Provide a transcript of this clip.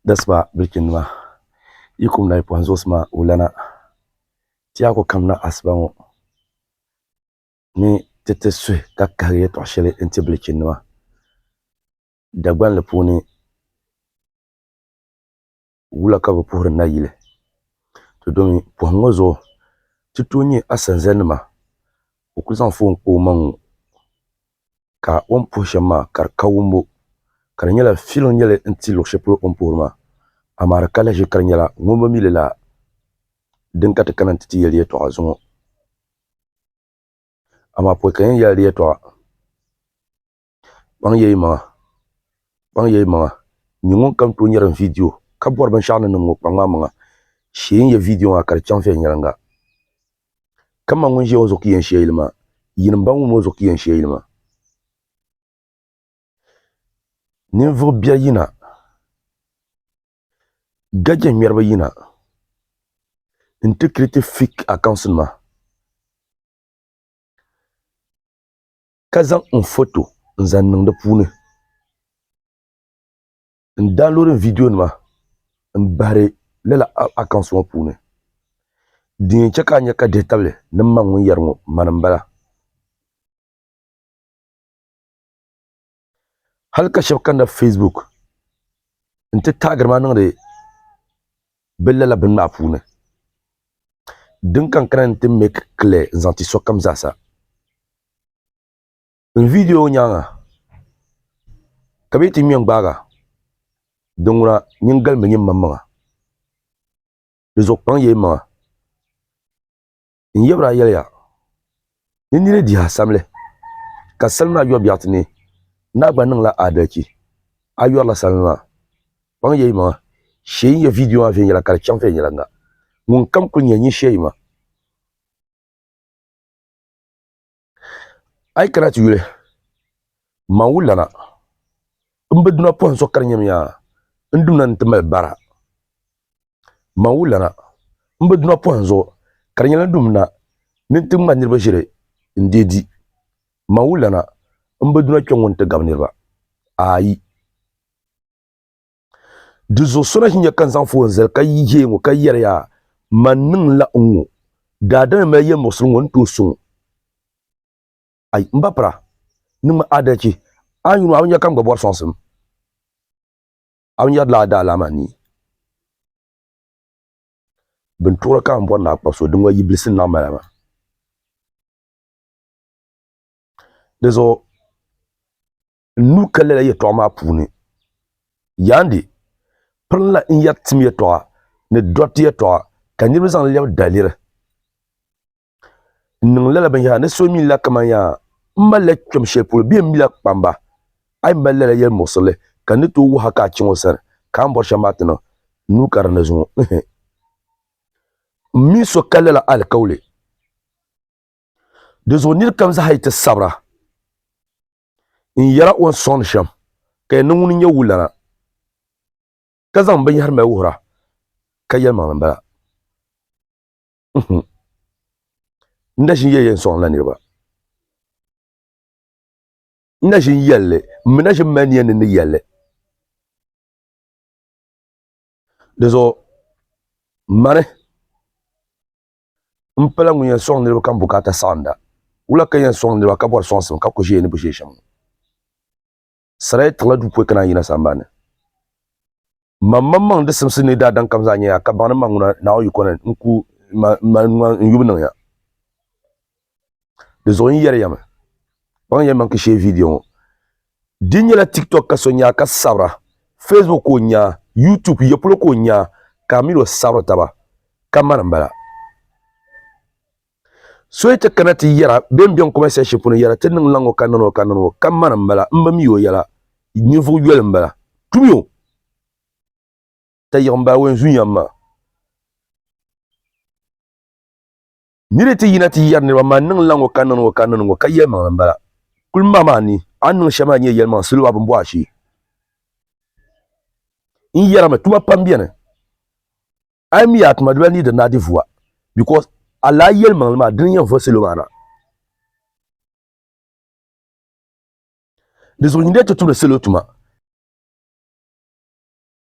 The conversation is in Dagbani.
Dasiba bilichinnima yi kum na yi pɔhim zuɣusi maa wulana ti yaa ku kamina asiba ŋɔ ni ti ti suhi ka kahigi yɛtɔɣ shɛli n-ti bilichinnima Dagbanli puuni wula ka bɛ puhiri nayili to domi pɔhim ŋɔ zuɣu ti tooi nya asanzanima o ku zaŋ foon kpa o maŋ ŋɔ ka o ni puhi shɛm maa ka di ka wumbu ka di nyɛla fiiliŋ nyɛli n ti luɣu shɛli polo o ni puhiri maa amaa di ka lahiʒi ka di nyɛla ŋun bi mi li la din ka ti kana nti ti yɛli yɛltɔɣa zuŋɔ amaa pɔi ka yɛn yɛli di yɛltɔɣa kpaŋ ya yi maŋa kpaŋ ya yi maŋa nyɛ ŋun kam tooi nyɛri n viidiyo ka bɔri binshɛɣu ni niŋ ŋɔ kpaŋ maa maŋa shee n yɛ viidiyo maa ka di chaŋ viɛnyɛliŋga Kaman ŋun ʒiya ŋɔ zuɣu ka yɛn shee yili maa, yinim ban wum o zuɣu ka yɛn shee yili maa. Ninvuɣ biɛri yina, gaje ŋmɛriba yina nti kiriti fake accounts nima ka zaŋ n foto n-zaŋ niŋ di puuni. N downloadi n viidiyo nima n bahiri lala accounts ŋɔ puuni din yɛn chɛ ka a nya ka dihi tabili ni m ma ŋun yɛri ŋɔ mani m-bala. Hali ka shɛba kanna Facebook nti taagiri ma niŋdi bɛ lala bini maa puuni din ka n kana ni ti make clear n-zaŋ ti sokam zaasa. N viidiyo ŋɔ nyaaŋa ka bɛ yi ti ŋme n-gbaag a, din ŋuna nyin galimmi nyin maŋmaŋa. Di zuɣu kpaŋ ya yimaŋa. N yabira yɛliya ni nir yi dihi a samli, ka salim maa yɔri biɛɣu ti neei, ni a gba niŋla aadalichi, a yɔrila samli maa. Kpaŋ ya yimaŋa. Shee n ya viidiyo maa viɛnyɛla ka di chaŋ viɛnyɛliŋga. Ŋunkam kul nya nyin shee yima. A yi kana ti yuli, man wulana, m bi duna pɔhim so ka di nyamiya n dumna ni ti mali bara. Man wulana, m bi duna pɔhim zuɣu ka di nyɛla n dumna ni n ti ŋma niriba ʒiri n-deei di. Man wulana, m bi duna kpe ŋɔ nti gabi niriba. Aai! Di zuɣu so na ʒi nya ka n zaŋ foon zali ka yi ʒee ŋɔ ka yɛri ya man niŋla n ŋɔ daadama mali yɛlimuɣisiri ŋɔ ni tooi sɔŋ ai m ba pira niŋmi adalichi a ni yuli maa a bi nya ka n gba bɔri sɔŋsim a bi nyarila a daalaama ni bin tuɣiri ka n bɔri ni a kpabi so din ŋɔ yi bilisi n naɣ mali maa di zuɣu N nuu ka lala yɛtɔɣa maa puuni. Yaandi, pirinla n yɛri tim yɛtɔɣa ni dɔriti yɛtɔɣa ka niriba zaŋ li lɛbi daliri. N niŋ lala binyɛra ni so mi la kaman yaa m malila kpɛm shɛli polo bee m mila kpamba. A yi mali lala yɛlimuɣisirili ka n ni tooi wuhi a ka a chaŋ o sani ka a ni bɔri shɛm maa ti niŋ. N nuu ka di ni zuŋɔ. N mini so ka lala alikauli. Di zuɣu nir kam zaa yi ti sabira n-yɛra o ni sɔŋdi shɛm, ka yɛn ni ŋuni n-nyɛ wulana, ka zaŋ binyɛhiri mali wuhira, ka yɛlimaŋli m-bala. N na ʒin yɛli yɛn sɔŋdila niriba. N na ʒin yɛli li, m mi na ʒin mali nia ni n ni yɛli li. Di zuɣu mani M pala ŋun yɛn sɔŋ niriba ka m bukaata saɣinda. Wula ka n yɛn sɔŋ niriba ka bɔri sɔŋsim ka ku ʒiya ni bi ʒiya shɛm ŋɔ? Saraya tiɣila duu pɔi ka naan yina sambani ni. Man maŋmaŋ di simsi ni daadam kam zaa nya ya ka baŋ ni man ŋuna Naawuni yiko ni n ku n yubu niŋ ya. Di zuɣu n yɛri ya mi, kpaŋ ya maŋ ka shee viidiyo ŋɔ. Di nyɛla TikTok ka so nya ka sabira, Facebook ka o nya, YouTube ya polo ka o nya ka a mini o sabiri taba ka mani m-bala. So yi ti kana ti yɛra bee m-beni comment section puuni yɛra ti niŋ la ŋɔ ka niŋ ŋɔ ka niŋ ŋɔ ka mani m-bala m bi mi o yɛla ninvuɣ yoli m-bala. Tumi o! Tayiɣ m-bala o yɛn zu yɛm maa. Nir ti yina ti yɛri niriba, Man niŋ la ŋɔ ka niŋ ŋɔ ka niŋ ŋɔ, ka yɛlimaŋli m-bala. Kul ma maa ni, a ni niŋ shɛm maa nyɛ yɛlimaŋli, salo maa bɛn bɔh a shee. N yɛrimi, tuma pam beni. A yi mi a tuma, di lahi neediri ni a di vua because a lala yɛlimaŋli maa dini n-yɛn vo salo maa na. Di zuɣu nyin dee ti tumdi salo tuma.